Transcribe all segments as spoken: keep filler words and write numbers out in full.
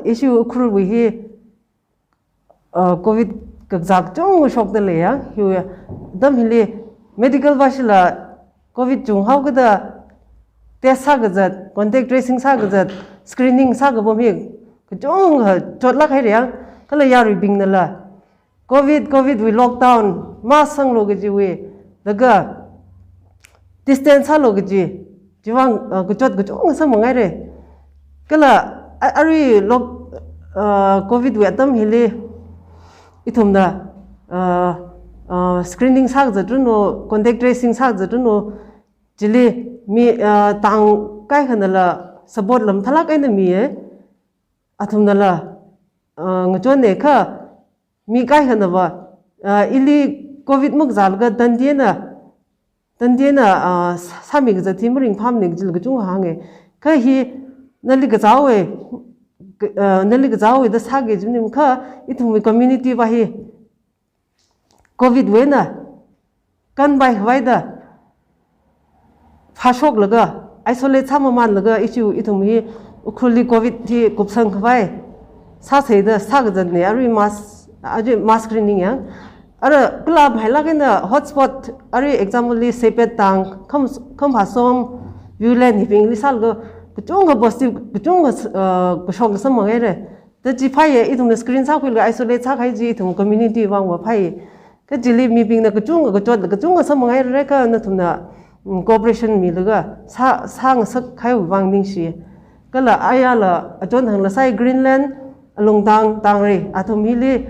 ishi Ukhrulwui hi, uh, covid kazak chungshokda leiya. Hiwui atam hili medical vāshila covid chunghao kada test sākazat, contact tracing sākazat, screening sākapam hi kachungkha chotlāk haira ya. Kala yaruibingnala covid, covid wui lockdown, mask sanglu kajiwui, laga distance sālu kaji, chiwui vang, uh, kachot kachungkha samphang haira. Kala a-, arui lock-, uh, covid wui atam hili ithumna, uh, uh, screening sākazat ranu, contact tracing sākazat ranu, chili mi, uh, tang kaikhanala support lam thalāk eina miya. Athumnala, uh, ngachonna kha mi kaikhanava, uh, ili covid makazālaga tandi eina, tandi eina, uh, sā-, sāmi kazat hi maringphāmana kajila kachungkha hānga. Kha hi nali kazāhaowa, ka-, uh, nali kazāhaowa da sāki kaji maningmana, kha ithumwui community va hi covid wui eina kanpai khavai da phāshoklaga, isolate sāmamanlaga, ishi ithum hi Ukhrulli covid hi kupsang khavai sāsa da sākazatna, arui mass, arui mass screening ya. Ara kala mahailāk eina hotspot, arui example li Sepet tang, Kham-, Khamphasong, Viewland hibingli sālaga kachungkha positive, kachungkha, uh, kashok samphang haira. Da chi phāya, ithumna screen sākhuilaga isolate sākahai chi ithum community vangva phāya. Kha chili mibingna kachungkha kachot, kachungkha samphang haira kha nathumna, mm, cooperation milaga sā, sāngasakkahaiwui vang ningshi. Kala ayala achon thangla sai Greenland, Alungtang, Tangri, athum hili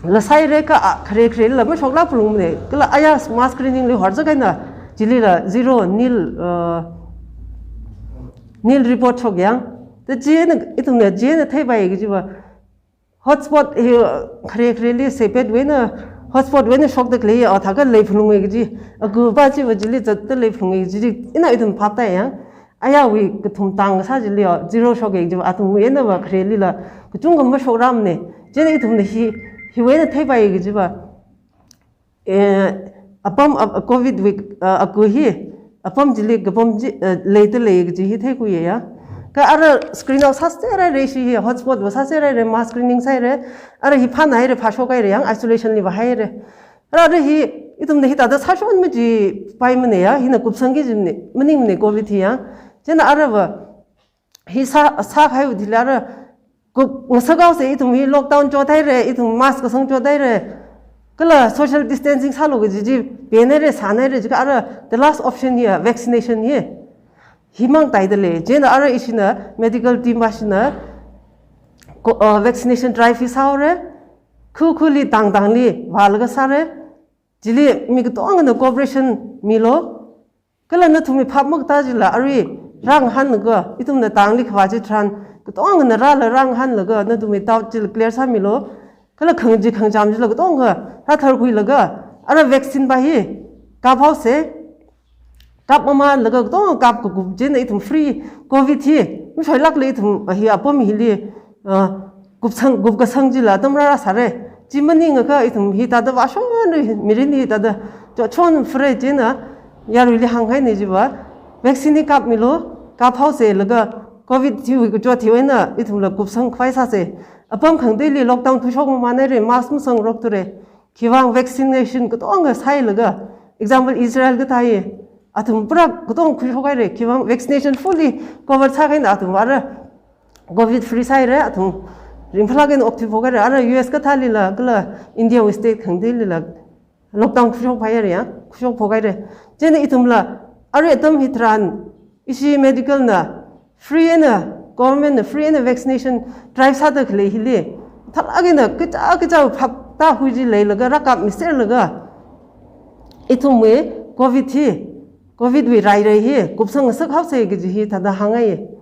la saira kha, a, khare kharela mashoklāk phalungmana. Kala aya mass screening li horzakeina chilila zero, nil, uh, nil report shokya. Da chieina, ithumna chieina theipai kajiva hotspot hi khare khareli Sepetwui eina, hotspotwui eina shokda khalei, athākha leiphalunga kaji, aguva chiva chili zatda leiphalunga kaji, ina ithum phaptāya. Ayawui kathum tang kasā chili, zero shoka kajiva, athumwui einava kharelila kachungkha mashokrangmana. Chieina ithumna hi, hiwui eina theipai kajiva, eh, apam, ap-, covid wui, ah, agu hi, apam chili kapam chi, eh, leida lei kaji hi theikhuiya. Kha ara screen out sāser haira, ishi hi hotspot va sāser haira, mass screening sāhaira, ara hi phānāhaira, phāshokhaira ya, isolation li vāhaira. Ara, ara hi, ithumna hithāda sāshon majipaimana ya, hina kupsangki kajimana, maningmana covid hi ya. Chieina arava, hi sā, sākahaiwui thili ara, kup, ngasakhaosa ithum hi lockdown chothaira, ithum mask kasang chothaira. Kala social distancing sālu kaji chi, penhaira, sānhaira, jiakha ara, the last option hi, vaccination hi. Himang taida lei, chieina ara ishina, medical team vāshina, ko-, uh, vaccination drive hi sāhaora, khu khuli tang tangli vālaga sāra, chili mi katongana cooperation milu, kala nathumwui phap makatā chila arui rāngahānlaga, ithumna tangli khavā chitharan, katongana rāla rāngahānlaga, nathumwui doubt chila clear sāmilu, kala khangachee khangacham chila katongkha rātharkhuilaga, ara vaccine va hi kaphaosa, kapmamanlaga katongkha kapkakup chieina ithum free covid hi, mashoilākla ithum hi apam hili, ah, kupsang, kupkasang chila atam rāra sāra. Chi maningakha ithum hithāda vāshonra, mirin hithāda chochon phara chieina yaruili hānghaina chiva, vaccine hi kapmilu, kaphaosa laga covid hiwui kachot hiwui eina ithumla kupsang khavai sāsa. Apam khangateili lockdown thuishok mamanhaira, mask masangrokthura. Khiwui vang vaccination katongkha sāhailaga, example Israel kathā hi, athum pura katong khuishokhaira, khiwui vang vaccination fully cover sākahaina athum ara covid free sāhaira, athum ringphālāk eina okthuiphokhaira, ara U S kathālila, kala India wui state khangateilila lockdown khuishokphāhaira ya, khuishokphokhaira. Chieina ithumla, ara atam hitharan, ishi medical na, free eina, government na free eina vaccination drive sāda khalei hili, thalāk eina kacha kacha phap tākhui chi leilaga rākapmiserlaga, ithumwui covid hi, covid wui rairai hi kupsang ngasakhaosa kaji hi thāda hāngngai.